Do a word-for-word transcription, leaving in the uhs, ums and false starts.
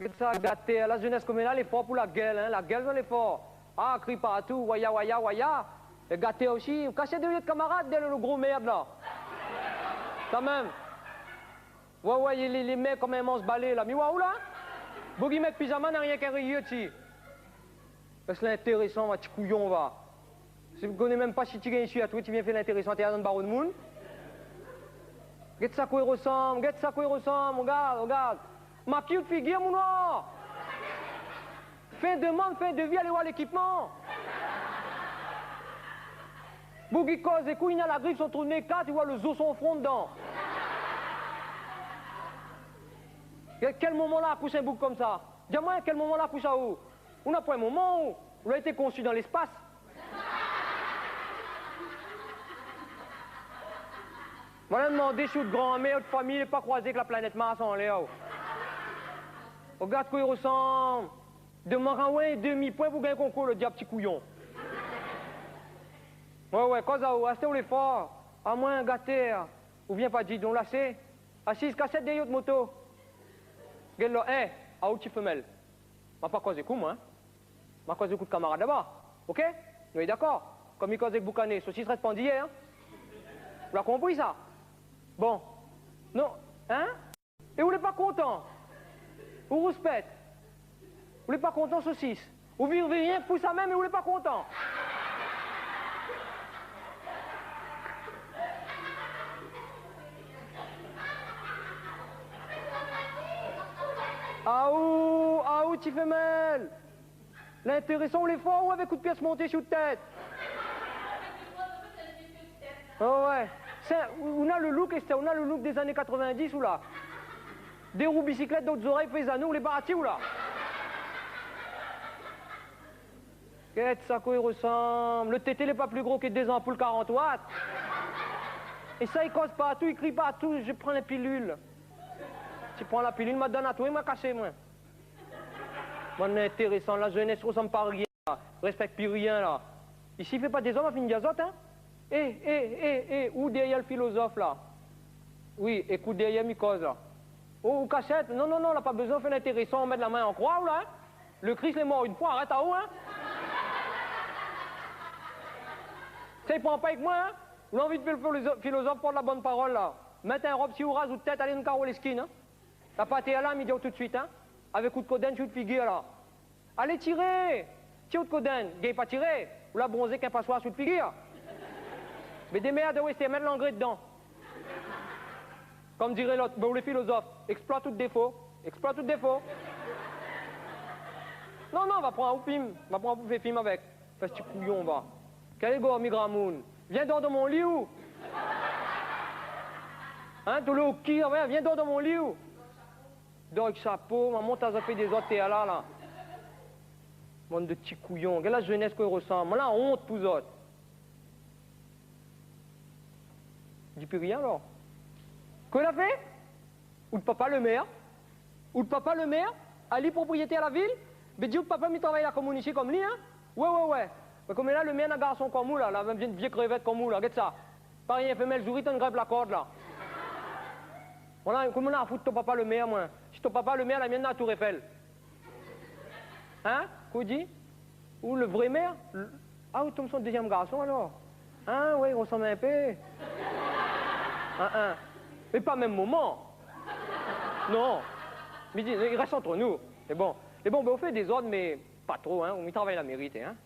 Gèt sa, gatèr. La zénès koméla lé for pou la gèl, in. La gèl, zot lé for. Ah, kri partou, waya, waya, waya. É gatèr osi. Ou kas dèryèr out kamarad, dèryèr lo gro mèrd la. Kanmèm. Wé, wé, lé, lé mèg konm in mansh balé la. Mi oi aou la. Boug i mèt pizama, na rienk in riyèr dsi. Èske lé intérésan, va, ti kouyon, va. Si ou koné mèm pa si ti gingn isi, atoué ti vien fé lintérésan, té adan baro d'moun. Gèt sa kosa i rosanm, gèt sa kosa i rosanm, rogard, rogard. Makiy out figir, mon noir. Fé in demann, fé in devi, alé oir lékipman. Boug i koz ékout, li na la grip, son trou d'né kat, li oi lo zo son fron dedan. É kèl moman la akoush in boug konmsa ? Di amoin, kèl moman la akoush aou ? Ou na poin moman, ou, ou la été konsi dan léspas. Moin la demandé si out granmèr, out fami, lé pa kroizé èk la planèt Mars anlèr, ou. Rogard kosa i rosanm. Demann aou in demi-poin pou gingn konkour, lo diab ti kouyon. Wé, wé, koz aou, astèr ou lé for. Amoin, gatèr, ou vien pa di, donk la sé. Asiz, kas dèryèr out moto. Gèl la, é, aou ti fémèl. Ma pa koz èk ou, moin, in. Ma koz èk out kamarad laba. Oké ? Nou lé dakor ? Konm i koz èk boukané, sosis rès pandiyé, in. Ou la konpri sa ? Bon. Non, in ? É ou lé pa kontan ? Ou rouspèt ? Ou lé pa kontan, sosis ? Ou vire, vire rienk pou sa mèm é ou lé pa kontan ? Aou, aou, ti fémèl. Lintérésan, ou lé for, ou, avèk out piès monté si out tèt. Oh wé. Sé, ou, ou na lo look, astèr, ou na lo look dé zané katrovin-dis, ou la. Dé rou bisiklèt dan out zorèy, fé zanou, ou lé parti, ou la. Gèt sa kosa i rosanm. Lo tété lé pa pli gro ke dé zanpoul karant watt. É sa i koz partou, i kri partou, je prends la pilule. Ti pran la pilil, ma donn atoué, moin kasé, moin. Bann intérésan, la zénès i rosanm pa rien la. Rèspèk pi rien la. Isi, fé pa dézord, ma fine di azot, in. É, é, é, é, ou dèryèr lo filozof la. Wi, ékout dèryèr mi koz la. Oh, ou kasèt. Non, non, non, la pa bezoin fé lintérésan, mèt la min an kroi, ou la, in. Lo Kris lé mor in foi, arèt aou, in. Sa i pran pa èk moin, in. Ou la anvi fé lo filozo-, filozof, port la bone parol la. Mèt in rob si ou raz out tèt, alé dan karo léskin, in. La pa atèr la, mi di aou tout suit, in. Avèk out kodèn si out figir la. Alé tiré ! Tir out kodèn, gingn pa tiré, ou la bronzé èk in pasoir si out figir. Mé démèrd aou, astèr, mèt langré dedan. Konm diré lot, ben, ou lé filozof, èksploit out défo, èksploit out défo. Non, non, va pran aou fim, va pran aou pou fé fim avèk. Fé ti kouyon, va. Kèl égor, mi gramoun. Vien dor dan mon li, ou. In, tout lo ki, vien dor dan mon li, ou. Dor èk shapo, ma mont azot fé dézord atèr la, la. Bann de ti kouyon. Gèt la zénès kosa i rosanm. Moin la ont pou zot. Di pi rien, alor. Kosa la fé ? Out papa lo mèr ? Out papa lo mèr, ali propriétèr la vil ? Bé di out papa mi travay la komoun isi konm li, in ? Wé, wé, wé. Mé koméla lo mèr na garson konm ou la, la, vié, vié krévèt konm ou la, gèt sa. Parèy in fémèl zourit, tann grinp la kord la. Moin la, koman na fout ton papa lo mèr, moin ? Si ton papa lo mèr, la mienne na Tour Eiffel. In ? Kosa ou di ? Ou lo vré mèr ? L-, ah, ou tonm son dézièm garson, alor ? In, wé, i rosanm in pé. In, in. Mé pa mèm moman. Non. Mi di, i rès ant nou. Mé bon. Mé bon, ben, ou fé dézord, mé pa tro, in. Ou mi travay la méri, té, in.